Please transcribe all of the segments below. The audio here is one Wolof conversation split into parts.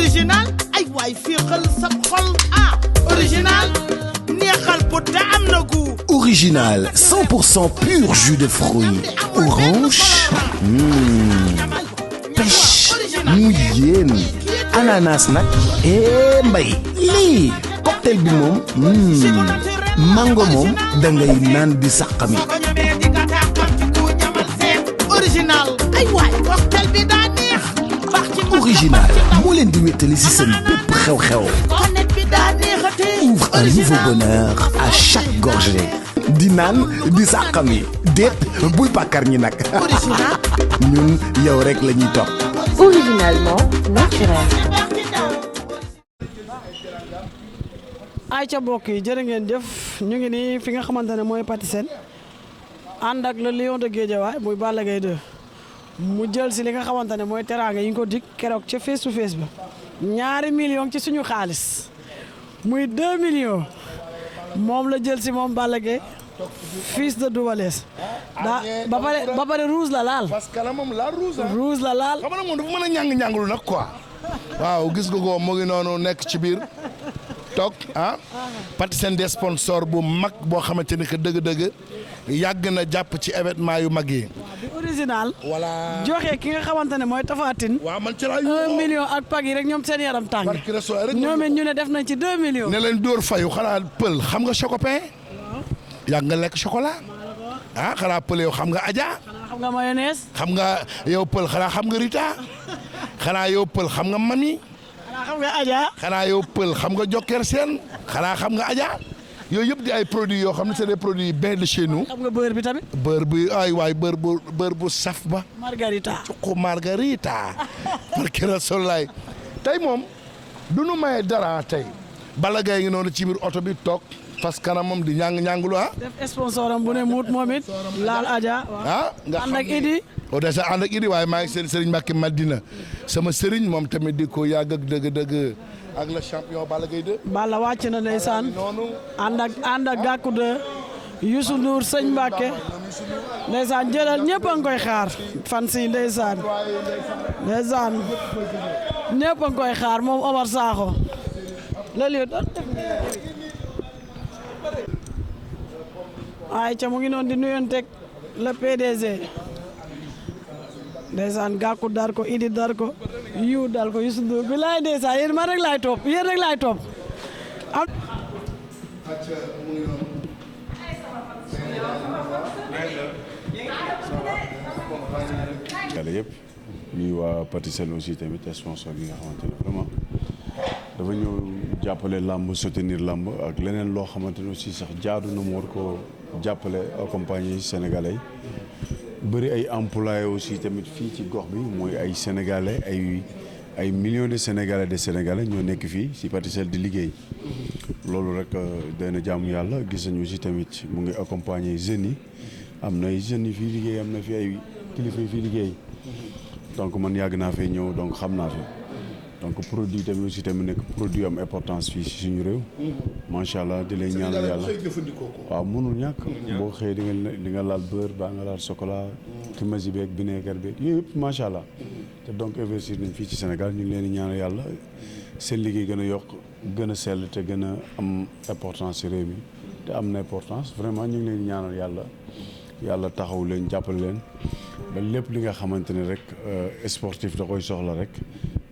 original ay waay féexal sa xol original neexal pot te am na gu original 100% pur jus de fruits orange pêche mu yéen ananas nag mbay lii cocktail bi moom mango moom dangay naan di saqami original ay waay cocktail bi daa neex original moo leen di wéttali ci seen bépp xew-xew ouvre un nouveau bonheur à chaque gorgée di naan di saqami déet bul bàkkar ñi nag ñun yow rek la ñuy topp originalement naturel. ay ca mbokk yi jërë ngeen jëf ñu ngi nii fi nga xamante ne mooy Patisen ànd ak le lion de Guédiawaye muy Balla Gaye 2 mu jël si li nga xamante ne mooy teraanga yi nga ko dig keroog ca face to face ba 2 millions ci suñu xaalis muy 2 millions moom la jël si moom Balla Gaye fils de Double Less ba pare rouge la laal. parce que moom la rouge la laal. xam nga moom dafa mën a ñàng-ñànglu nag quoi. waaw gis nga ko mu ngi noonu nekk ci biir toog Patisen des sponsor bu mag boo xamante ni que dëgg-dëgg yàgg na jàpp ci événement yu mag yi. bi original. voilà joxe ki nga xamante ne mooy Tapha Tine. waaw man ci laa 1 million ak pag yi rek ñoom seen yaram tàng. ñoom it ñu ne def nañ ci 2 millions. ne leen dóor fayu xanaa pël xam nga chocopin. yàgg nga lekk chocolat. xanaa pël yow xam nga Adja. xanaa xam nga mayonnaise. xam nga yow pël xanaa xam nga Rita. xanaa yow pël xam nga Mami. xanaa xam nga Adja. xanaa yow pël xam nga Joker Seen. xanaa xam nga Adja. yooyu yëpp di ay produits yoo xam ne c'est des produits bien de chez nous. xam nga beurre bi tamit. beurre bi ay waay beurre bu saf ba. Margarita. cuqu Margarita. parce que Rasulaay tey moom du nu maye dara tey. Balla Gaye ngi noonu ci biir oto bi toog. fas kanamam di ñàng-ñàngulu def sponsor am bu ne muut moom it laal Adja. nga ànd ak Idi. o dèjà ànd ak Idi waaye maa ngi seen Serigne Mbacke Madina sama Serigne moom tamit di ko yàgg ak dëgg-dëgg ak le champion Balla Gaye 2. Balla wàcc na ndeysaan ànd ak gàkku de Youssou Ndour sëñ Mbacke ndeysaan jëlal ñëpp a ngi koy xaar fan si ndeysaan ñëpp a ngi koy xaar moom Omar Sakho loolu ay ca mu ngi noonu di nuyonteeg le PDG ndeysaan gàkku dar ko Idi dar ko yu dal ko Youssou Ndour bi laay ndeysaan yéen man rek laay topp yéen rek laay topp yàlla yëpp ñuy waa Patisen aussi tamit sponsor yi nga xamante ne vraiment dafa ñëw jàppale làmb soutenir làmb ak leneen loo xamante ne aussi sax jaadu na mu war ko jàppale accompagner sénégalais bëri ay employés aussi tamit fii ci gox bi mooy ay sénégalais ay millions de sénégalais ñoo nekk fii ci Patisen di liggéey loolu rek day na jaamu yàlla gis nañu aussi tamit mu ngi accompagner jeunes yi am na ay jeunes yi fii liggéey am na fi ay kilifa yi fii liggéey donc man yàgg naa fee ñëw donc xam naa fi donc produit tamit aussi tamit nekk produit am importance fii si suñu réew macha allah di leen ñaanal yàlla waaw mënul ñàkk boo xëyee di nga laal beurre baa nga laal chocolat kimasi beeg vinaigre beeg yooyu yëpp macha allah te donc investir nañ fii ci Sénégal ñu ngi leen di ñaanal yàlla seen liggéey gën a yokk gën a sell te gën a am importance si réew mi te am na importance vraiment ñu ngi leen di ñaanal yàlla taxaw leen jàppale leen ba lépp li nga xamante ne rek sportif da koy soxla rek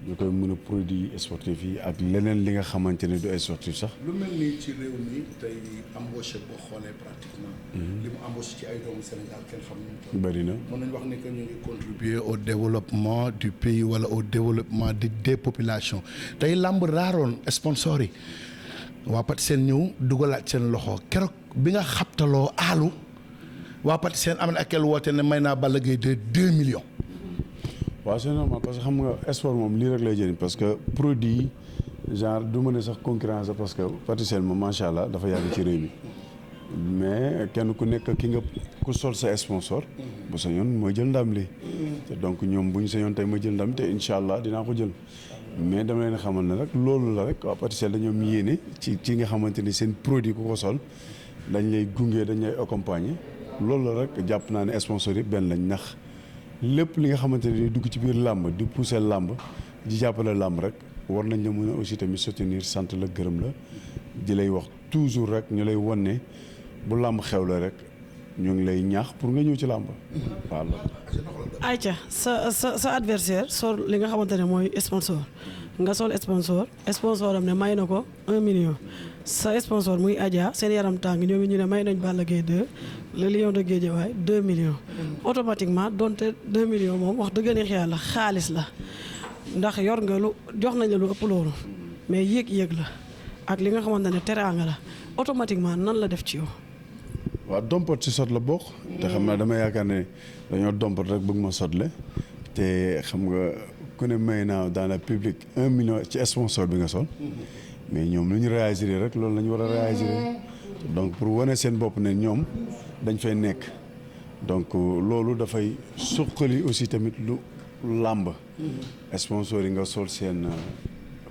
ñu koy mën a produit sportif yi ak leneen li nga xamante ne du sportif sax. lu mel ni ci réew mi tey embauché boo xoolee pratiquement. li mu embauché ci ay doomu Sénégal kenn xam nañu. bëri na mën nañu wax ni que ñu ngi contribuer au développement du pays wala au développement des populations tey làmb raaroon sponsor yi waa Patisen ñëw dugalaat seen loxo keroog bi nga xabtaloo aalu waa Patisen am na ak woote ne may naa Balla Gaye de 2 millions. waaw c'est normal parce que xam nga sport moom lii rek lay jëriñ parce que produit genre du ma ne sax concurrence parce que Patisen moom macha allah dafa yàgg ci réew mi mais kenn ku nekk ki nga ku sol sa sponsor bu sañoon mooy jël ndam li te donc ñoom bu ñu sañoon tey ma jël ndam te incha allah dinaa ko jël mais dama leen xamal ne rek loolu la rek waa Patisen dañoo yéene ci nga xamante ni seen produit ku ko sol dañ lay gunge dañ lay accompagner loolu la rek jàpp naa ne sponsor yi benn lañ nax lépp li nga xamante ne dugg ci biir làmb di pousser làmb di jàppale làmb rek war nañ la mën a aussi tamit soutenir sant la gërëm la di lay wax toujours rek ñu lay wan ne bu làmb xew la rek ñu ngi lay ñaax pour nga ñëw ci làmb. waaw. Aïcha sa adversaire sol li nga xamante ne mooy sponsor nga sol sponsor am ne may na ko 1 million sa sponsor muy Adja seen yaram tàng ñoom ñu ne may nañ Balla Gaye 2 le lion de Guédiawaye 2 millions. automatiquement donte 2 millions moom wax dëgg neex yàlla xaalis la ndax yor nga lu jox nañ la lu ëpp loolu mais yéeg-yéeg la ak li nga xamante ne teraanga la automatiquement nan la def ci yow. waaw dompat ci sot la bokk. te xam naa dama yaakaar ne dañoo dompat rek bëgg ma sotle te xam nga ku ne may naa dans le public 1 million ci sponsor bi nga sol. mais ñoom lu ñu réagir rek loolu la ñu war a réagir donc pour wane seen bopp ne ñoom dañ fay nekk donc loolu dafay suqali aussi tamit lu làmb. sponsor yi nga sol seen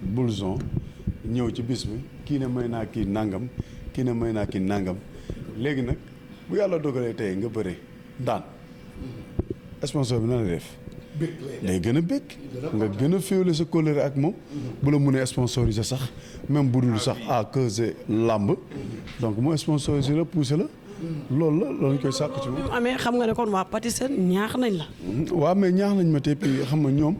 blouson ñëw ci bis bi kii ne may naa kii nangam kii ne may naa kii nangam léegi nag bu yàlla dogalee tey nga bëre daan sponsor bi na la def. day gën a bëgg nga gën a féewle sa kóllëre ak moom bu la mënee sponsoriser sax même bu dul sax à cause làmb donc moo sponsoriser la poussé la loolu la loolu ñu koy sàkk ci moom. amee xam nga ne kon waa Patisen ñaax nañ la. waaw mais ñaax nañ ma te puis xam nga ñoom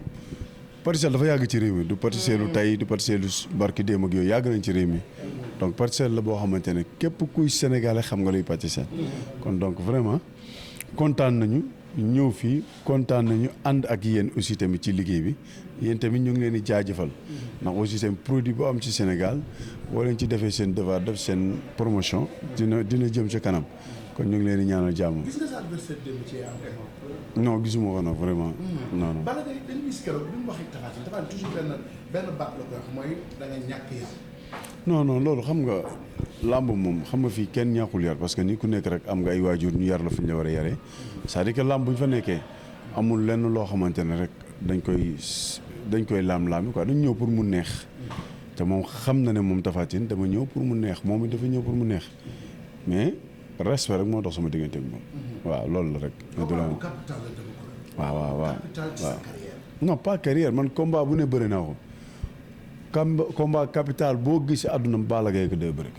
Patisen dafa yàgg ci réew mi du Patisen lu tey du Patisen lu barki démb ak yooyu yàgg nañ ci réew mi donc Patisen la boo xamante ne képp kuy sénégalais xam nga luy Patisen kon donc vraiment kontaan nañu. ñëw fii kontaan nañu ànd ak yéen aussi tamit ci liggéey bi yéen tamit ñu ngi leen di jaajëfal ndax aussi tamit produit bu am ci Sénégal boo leen ci defee seen devoir def seen promotion dina jëm ci kanam kon ñu ngi leen di ñaanal jàmm. gis nga sa adversaire démb ci am. non gisuma ko nag vraiment. non non. Balla Gaye dañu gis keroog bi mu waxee Tapha Tine Tapha Tine toujours benn baat la koy wax mooy da nga ñàkk yar. non loolu xam nga làmb moom xam nga fii kenn ñàkkul yar parce que ni ku nekk rek am nga ay waajur ñu yar la fi ñu la war a yaree c'est-à-dire que làmb bu ñu fa nekkee amul lenn loo xamante ne rek dañ koy laam-laami quoi dañ ñëw pour mu neex te moom xam na ne moom Tapha Tine dama ñëw pour mu neex moom it dafa ñëw pour mu neex mais respect rek moo dox sama diggante ak moom waaw loolu la rek. waaw non pas carrière man combat bu ne bëri naa ko. combat capital boo gis àdduna Balla Gaye ko day bëri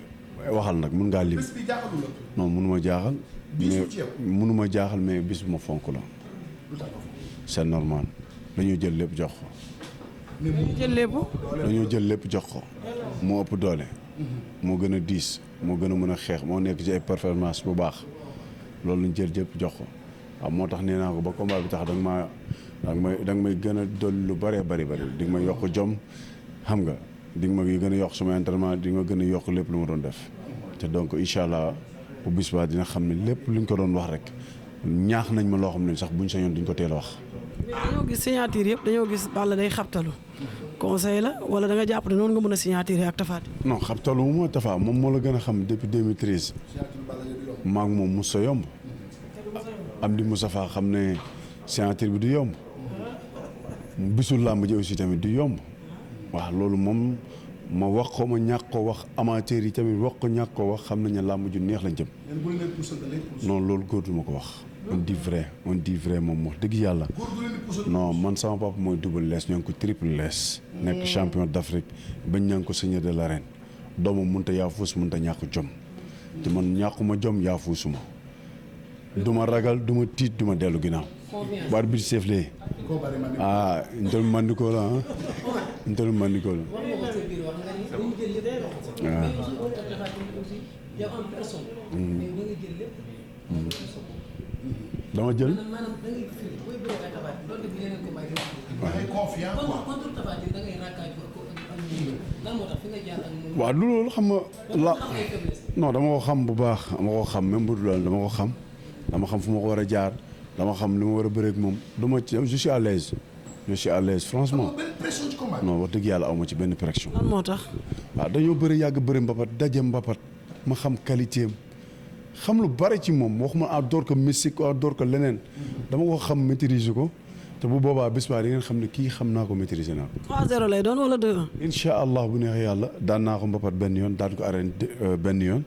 waxal nag mun ngaa lim. bés bi jaaxalul la. non mënuma jaaxal. mënuma jaaxal mais bis bu ma fonk la. c'est normal dañoo jël lépp jox ko. dañoo jël lépp jox ko. moo ëpp doole. moo gën a diis moo gën a mën a xeex moo nekk ci ay performance bu baax loolu lañ jël lépp jox ko waaw moo tax nee naa ko ba combat bi tax da nga may gën a dolli lu bëree bëri di nga may yokk jom. xam nga di nga ma gën a yokk sama entraînement di nga gën a yokk lépp lu ma doon def te donc incha allah bu bis ba dina xam ne lépp luñ ko doon wax rek ñaax nañ ma loo xam ne sax buñ sañoon duñ ko teel a wax. dañoo gis signature yëpp dañoo gis Balla day xabtalu conseil la wala da nga jàpp ne noonu nga mën a signature ak Tapha Tine. non xabtalu moo Tapha moom moo la gën a xam depuis 2013 maa ngi moom mos sa yomb am di Moustapha xam ne signature bi du yomb bisul làmb ji aussi tamit du yomb. waaw loolu moom ma wax ko ma ñàkk ko wax amateur yi tamit wax ko ñàkk ko wax xam nañ ne làmb ju neex lañ jëm. non loolu góor du ma ko wax. on dit vrai moom wax dëgg yàlla. non man sama papa mooy Double Less ñoo ngi ko Triple Less. nekk champion d'Afrique bañ ñaa ngi ko seigneur de l'arène. doomam mënut a yaafuus mënut a ñàkk jom. te man ñàkkuma jom yaafuusuma. du ma ragal du ma tiit du ma dellu ginnaaw. baat bi seeflee. njël mandikoo la njël mandikoo la. dama jël. waaw loolu xam nga la non dama ko xam bu baax dama ko xam même bu dul loolu dama ko xam dama xam fu ma ko war a jaar dama xam li ma war a bëreeg moom du ma ci je suis à l'aise franchement non wax dëgg yàlla aw ma ci benn pression. lan moo tax. waaw dañoo bëri yàgg bëri mbapat daje mbapat ma xam qualité am xam lu bari ci moom waxuma à door ko mystique à door ko leneen dama ko xam maîtriser ko te bu boobaa bés ba di ngeen xam ne kii xam naa ko maîtriser naa ko. 3-0 lay doon wala 2-1. incha allah bu neexee yàlla daan naa ko mbapat benn yoon daan ko arène benn yoon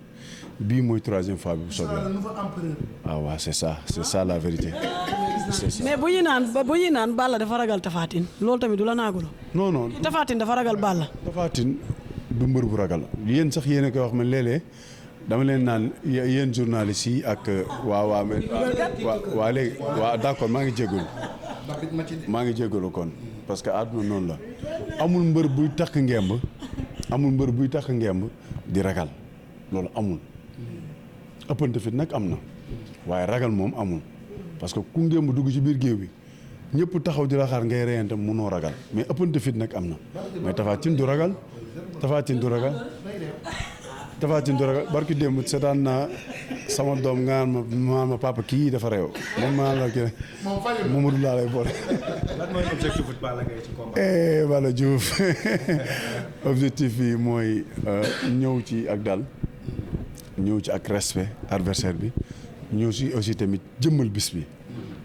bii mooy 3e fois bi bu soobee. ah waaw c'est ça la vérité. c'est ça. mais bu ñuy naan Balla dafa ragal Tapha Tine loolu tamit du la naaguloo. non Tapha Tine dafa ragal Balla. Tapha Tine du mbër bu ragal yéen sax yéen a koy wax man léeg-léeg dama leen naan yéen journalistes yi ak waa léegi waa d'accord maa ngi jégalu kon parce que àdduna noonu la amul mbër buy takk ngemb di ragal loolu amul ëppante fit nag am na waaye ragal moom amul parce que ku ngemb dugg ci biir géew bi ñëpp taxaw di la xaar ngay reyante mënoo ragal mais ëppante fit nag am na mais Tapha Tine du ragal barki démb seetaan naa sama doom nga naan ma papa kii dafa réew moom maa la kii Mamadou laa lay boole. lan mooy objectif Balla Gaye ci combat. Balla Diouf objectif bi mooy ñëw ci ak dal ñëw ci ak respect adversaire bi ñëw ci aussi tamit jëmmal bis bi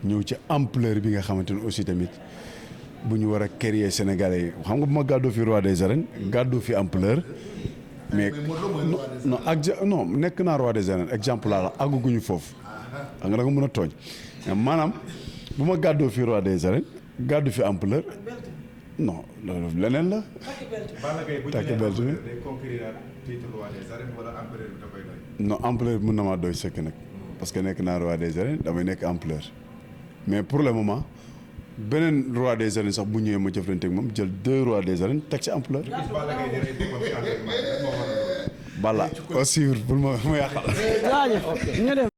ñëw ci ampleur bi nga xamante ne aussi tamit bu ñu war a créer Sénégalais yi xam nga bu ma gàddoo fi roi des arènes gàddoo fi ampleur. mais non nekk naa roi des arènes exemple la àgguñu foofu xam nga da nga mën a tooñ maanaam bu ma gàddoo fi roi des arènes gàddu fi ampleur non loolu leneen la. Balla Gaye bu takk belt bi day conquérir titre roi des arènes wala ampleur bi da koy doy. non ampleur bi mën na maa doy sëkk nag parce que nekk naa roi des arènes damay nekk ampleur mais pour le moment beneen roi des arènes sax bu ñëwee ma jëflante ak moom jël 2 rois des arènes teg ci ampleur. Balla aussi bul ma yàqal. jaajëf ñu dem.